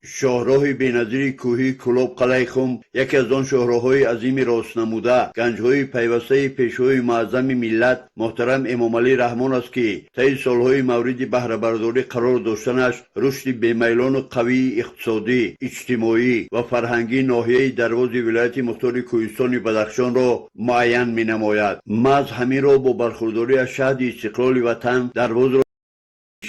Шоҳроҳи беназири кӯҳии Кӯлоб Қалъаи Хум яке аз он шоҳроҳҳои азими ростнамуда, ганҷҳои пайвастаи Пешвои муаззами миллат муҳтарам Эмомалӣ Раҳмон аст, ки таи солҳои мавриди баҳрабардорӣ қарор доштанаш рушди бемайлону қавии иқтисодӣ, иҷтимоӣ ва фарҳангии ноҳияи Дарвози вилояти мухтори Кӯҳистони Бадахшонро муайян менамояд. Маҳз ҳаминро бо бархурдорӣ аз шаҳди истиқлоли ватан Дарвозро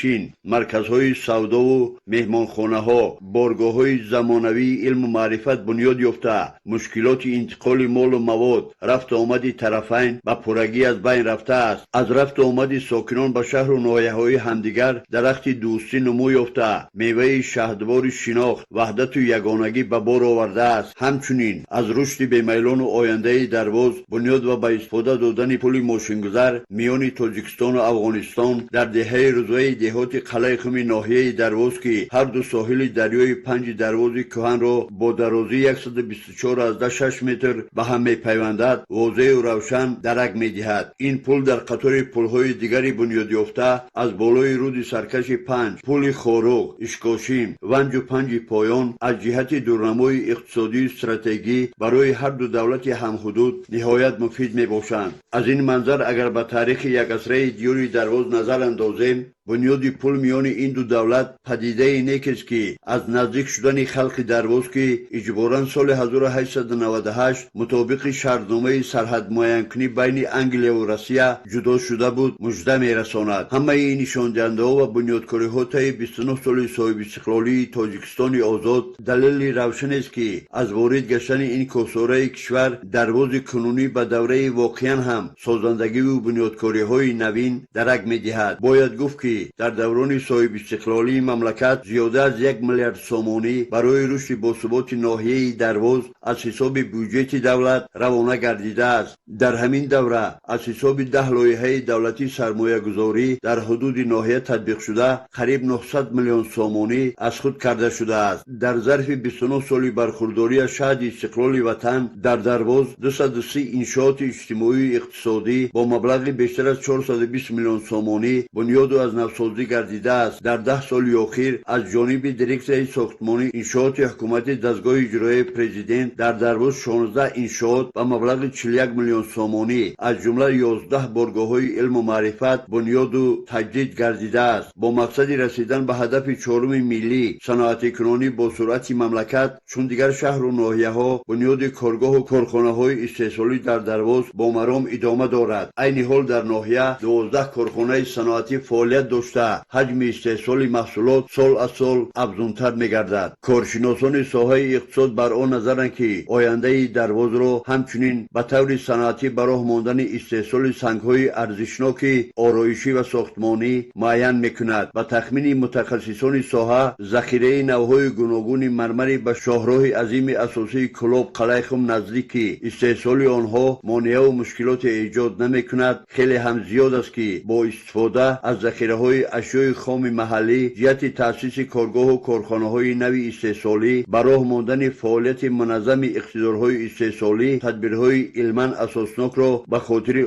чин, марказҳои савдову меҳмонхонаҳо, боргоҳҳои замонавии илму маърифат бунёд ёфта, мушкилоти интиқоли молу мавод, рафту омади тарафайн ба пуррагӣ аз байн рафтааст. Аз рафту омади сокинон ба шаҳру ноҳияҳои ҳамдигар дарахти дӯстӣ нумӯ ёфта, меваи шаҳдвори шинохт, ваҳдату ягонагӣ ба бор овардааст. Ҳамчунин аз рушди бемайлону ояндаи Дарвоз бунёд ва ба истифода додани пули мошингузар миёни Тоҷикистону Афғонистон дар деҳаи Рӯзваи деҳоти Қалъаи Хуми ноҳияи Дарвоз, ки ҳарду соҳили дарёи Панҷи Дарвози кӯҳанро бо дарозии 124,6 метр ба ҳам мепайвандад, возеҳу равшан дарак медиҳад. Ин пул дар қатори пулҳои дигари бунёдёфта аз болои рӯди саркаши Панҷ, пули Хоруғ, Ишкошим, Ванҷу Панҷи Поён, аз ҷиҳати дурнамои иқтисодию стратегӣ барои ҳарду давлати ҳамҳудуд ниҳоят муфид мебошанд. Аз ин манзар, агар ба таърихи якасраи диёри Дарвоз назар андозем, бунёди пул миёни ин ду давлат падидаи некест, ки аз наздик шудани халқи Дарвоз, ки иҷборан соли 1898 мутобиқи шартномаи сарҳадмуайянкунӣ байни Англияву Россия ҷудо шуда буд, мужда мерасонад. Ҳамаи ин нишондиҳандаҳо ва бунёдкориҳо таи 29 соли соҳибистиқлолии Тоҷикистони озод далели равшанест, ки аз ворид гаштани ин кӯҳсораи кишвар Дарвози кунунӣ ба давраи воқеан ҳам созандагиву бунёдкориҳои навин дарак медиҳад. Бояд гуфт, ки дар даврони соҳибистиқлолии мамлакат зиёда аз 1 миллиард сомонӣ барои рушди босуботи ноҳияи Дарвоз аз ҳисоби бюҷети давлат равона гардидааст. Дар ҳамин давра аз ҳисоби 10 лоиҳаи давлатӣ сармоягузорӣ дар ҳудуди ноҳия татбиқшуда қариб 900 миллион сомонӣ аз худ карда шудааст. Дар зарфи 29 соли бархурдорӣ аз шаҳди истиқлоли ватан дар Дарвоз 230 иншооти иҷтимоию иқтисодӣ бо маблағи бештар аз 420 миллион сомонӣ бунёду аз навсозӣ гардидааст. Дар 10 соли охир аз ҷониби дирексияи сохтмонӣ иншооти ҳукумати дастгоҳи иҷроияи президент дар Дарвоз 16 иншоот ба маблағи 41 миллион сомонӣ, аз ҷумла 11 боргоҳҳои илму маърифат бунёду таҷдид гардидааст. Бо мақсади расидан ба ҳадафи чоруми миллӣ, саноатикунонӣ бо суръати мамлакат, чун дигар шаҳру ноҳияҳо, бунёди коргоҳу корхонаҳои истеҳсолӣ дар Дарвоз бо маром идома дорад. Айни ҳол дар ноҳия 12 корхонаи саноатӣ фаъолият дошта, ҳаҷми истеҳсоли маҳсулот сол аз сол афзунтар мегардад. Коршиносони соҳаи иқтисод бар он назаранд, ки ояндаи Дарвозро ҳамчунин ба таври саноатӣ ба роҳ мондани истеҳсоли сангҳои арзишноки ороишӣ ва сохтмонӣ муайян мекунад. Ба тахмини мутахассисони соҳа, захираи навъҳои гуногуни мармари ба шоҳроҳи азими асосии Кӯлоб Қалъаи Хум наздик, ки истеҳсоли онҳо монеаву мушкилоте эҷод намекунад, хеле ҳам зиёд аст, ки бо истифода аз захираҳои ашёи хоми маҳаллӣ ҷиҳати таъсиси коргоҳу корхонаҳои нави истеҳсолӣ, ба роҳ мондани фаъолияти муназзами иқтидорҳои истеҳсолӣ тадбирҳои илман асоснокро ба хотири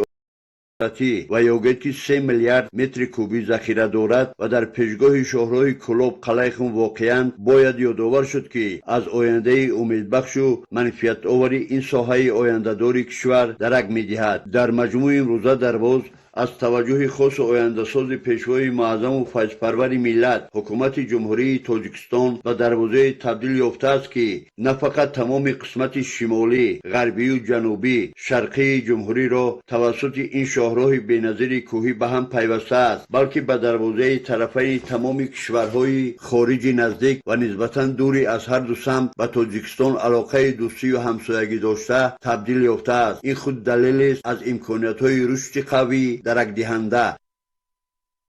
ва ёгед, ки 3 миллиард метри кубӣ захира дорад ва дар пешгоҳи шоҳроҳи Кӯлоб Қалъаи Хум воқеан, бояд ёдовар шуд, ки аз ояндаи умедбахшу манфиатовари ин соҳаи ояндадори кишвар дарак медиҳад. Дар маҷмӯи, имрӯза Дарвоз аз таваҷҷӯҳи хосу ояндасози Пешвои муаззаму файзпарвари миллат, Ҳукумати Ҷумҳурии Тоҷикистон ба дарвозае табдил ёфтааст, ки на фақат тамоми қисмати шимолӣ, ғарбию ҷанубӣ, шарқии ҷумҳуриро тавассути ин шоҳроҳи беназири кӯҳӣ ба ҳам пайвастааст, балки ба дарвозаи тарафайни тамоми кишварҳои хориҷи наздик ва нисбатан дури аз ҳарду самт ба Тоҷикистон алоқаи дӯстию ҳамсоягӣ дошта табдил ёфтааст. Ин худ далелест аз имкониятҳои рушди қавӣ даракдиҳанда.